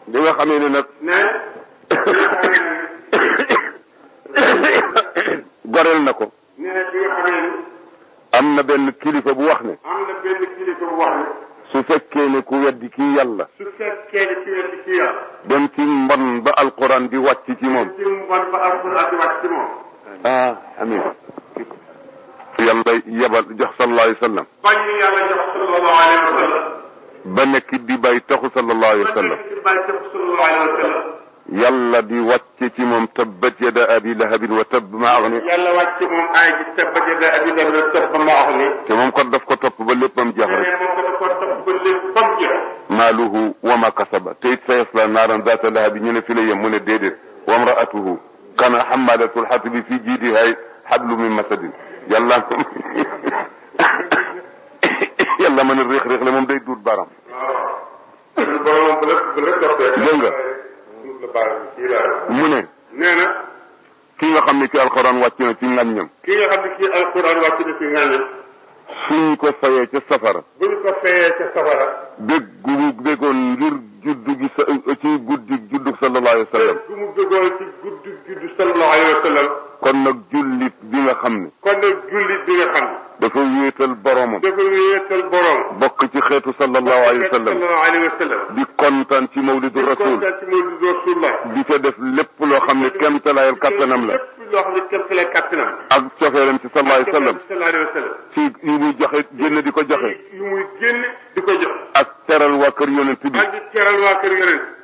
bi nga xamee ne nag goreel na ko bi nga xamee ni am na benn kilifa bu wax ne su fekkee ne ku weddi kii yàlla dem ci mbon ba alquran di wàcc ci moom amin yàlla yebal jox sallallahu alayhi wa sallam ba nekk di bay taxu sallallahu alayhi wa sallam yàlla di wàcce ci moom tabbat yada abi lahabin wa tabb ma aghni yàlla wàcce moom ay ji tabbat yada abi lahabin wa tabb ma aghni te moom kat daf ko topp ba léppam jeex rek maaluhu wa ma kasaba te it sayasla naaran zaata lahabi ñu ne fi la yem mu ne déedéet wa imraatuhu kana hammalatul hatabi fi jiidiha hablu min masadin yàlla yàlla mën a réex la moom day duut baram dégg nga mu ne nee na ki nga xam ne ci alquran wàcc na ci ngaññam ki nga xam ne ci alquran wàcc na ci ngaññam suñ ko fayee ca safara buñ ko fayee ca safara béggoon ngir juddu gi ci guddi juddu sallallahu alayhi wa sallam gu mu béggoon ci guddi juddu sallallahu alayhi wa sallam kon nag jullit bi nga xam ne dafa wéetal boromam bokk ci xeetu sallallahu alayhi wa sallam di kontaan ci mawlidu rasul di ca def lépp loo xam ne kemtalaayal kattanam la ak cofeeram ci sallallahu alayhi wa sallam ci yu muy joxe génn di ko joxe ak teral waa kër yonent bi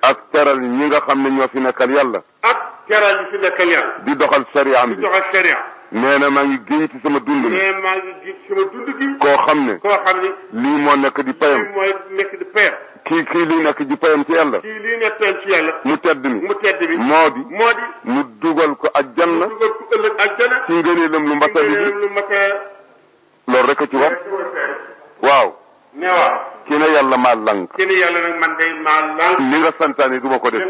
ak teral ñi nga xam ne ñoo fi nekkal yàlla di doxal sariyaam bi nee na maa ngi génn ci sama dund gi koo xam ne lii moo nekk di payam kii lii nekk di payam ci yàlla mu tedd mi moo di mu dugal ko aljanna ci ngëneelam lu mbatali bi loolu rek a ci wax waaw ki ne yàlla maa lank li nga santaane du ma ko def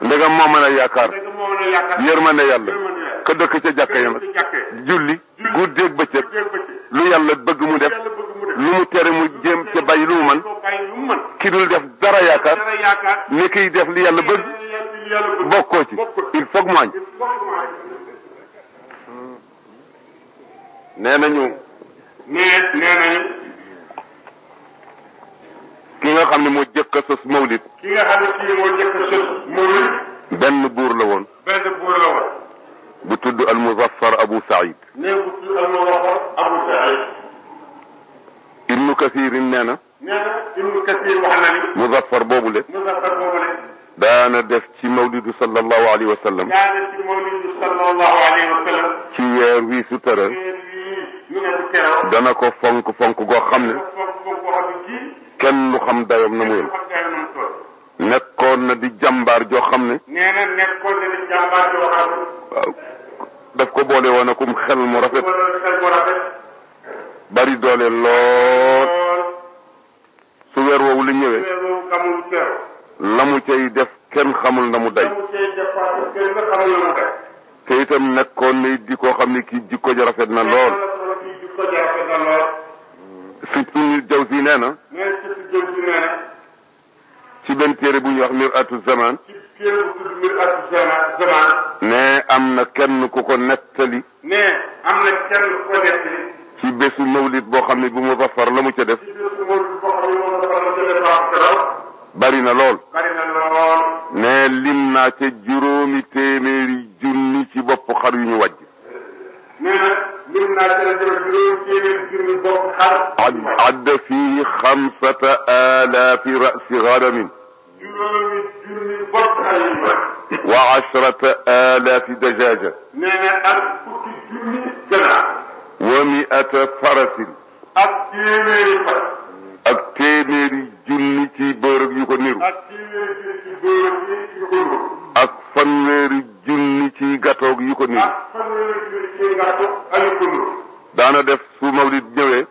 ndegam moo mën a yaakaar yërmande yàlla ka dëkk ca jàkka ya julli guddeeg bëccëg lu yàlla bëgg mu def lu mu tere mu jéem ca bàyyi lu mu man ki dul def dara yaakaar ni kiy def li yàlla bëgg bokkoo ci il faut mu añ nee nañu ki nga xam ne moo jëkk a sos mawlid benn buur la woon bu tudd al Muzaffar Abu Saïd Ibnu Kathir nee na Muzaffar boobule daana def ci mawlidu sallallahu alayhi wa sallam ci weer wii su tëral dana ko fonk goo xam ne kenn lu xam dayoom na mu yem nekkoon na di jàmbaar joo xam ne waaw daf ko boole woon akum xel mu rafet bari doole lool su weer woowu la ñëwee la mu cay def kenn xamul na mu day te itam nekkoon na di koo xam ne kii jikko ja rafet na lool surtout Jawzi nee na ci benn téere bu ñuy wax Mir'atu Zaman ne am na kenn ku ko nettali ci bésu mawlid boo xam ne bu Muzaffar la mu ca def bari na lool ne lim naa ca juróomi téeméeri junni ci bopp xar yu ñu wàjj عد فيه 5000 رأس غنم و10,000 دجاجة و100 فرس ak téeméeri junni ci bërëb yu ko niru ak fanweeri junni ci gatoog yu ko niru daana def su mawlid ñëwee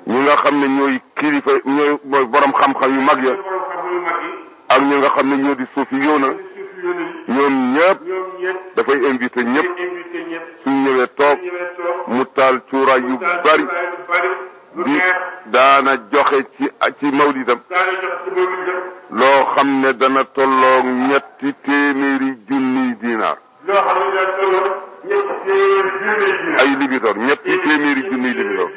ñi nga xam ne ñooy kilifa ñooy mooy borom xam-xam yu mag ya ak ñi nga xam ne ñoo di suufi yoona ñoom ñëpp dafay invité ñëpp su ñëwee toog mu taal cuuraay yu bari di daana joxe ci mawlidam daana jox ci mawlidam loo xam ne dana tolloog ñetti téeméeri junniy dinaar loo xam ne dana tolloog ñetti téeméeri junniy dinaar ay libidoor ñetti téeméeri junniy libidoor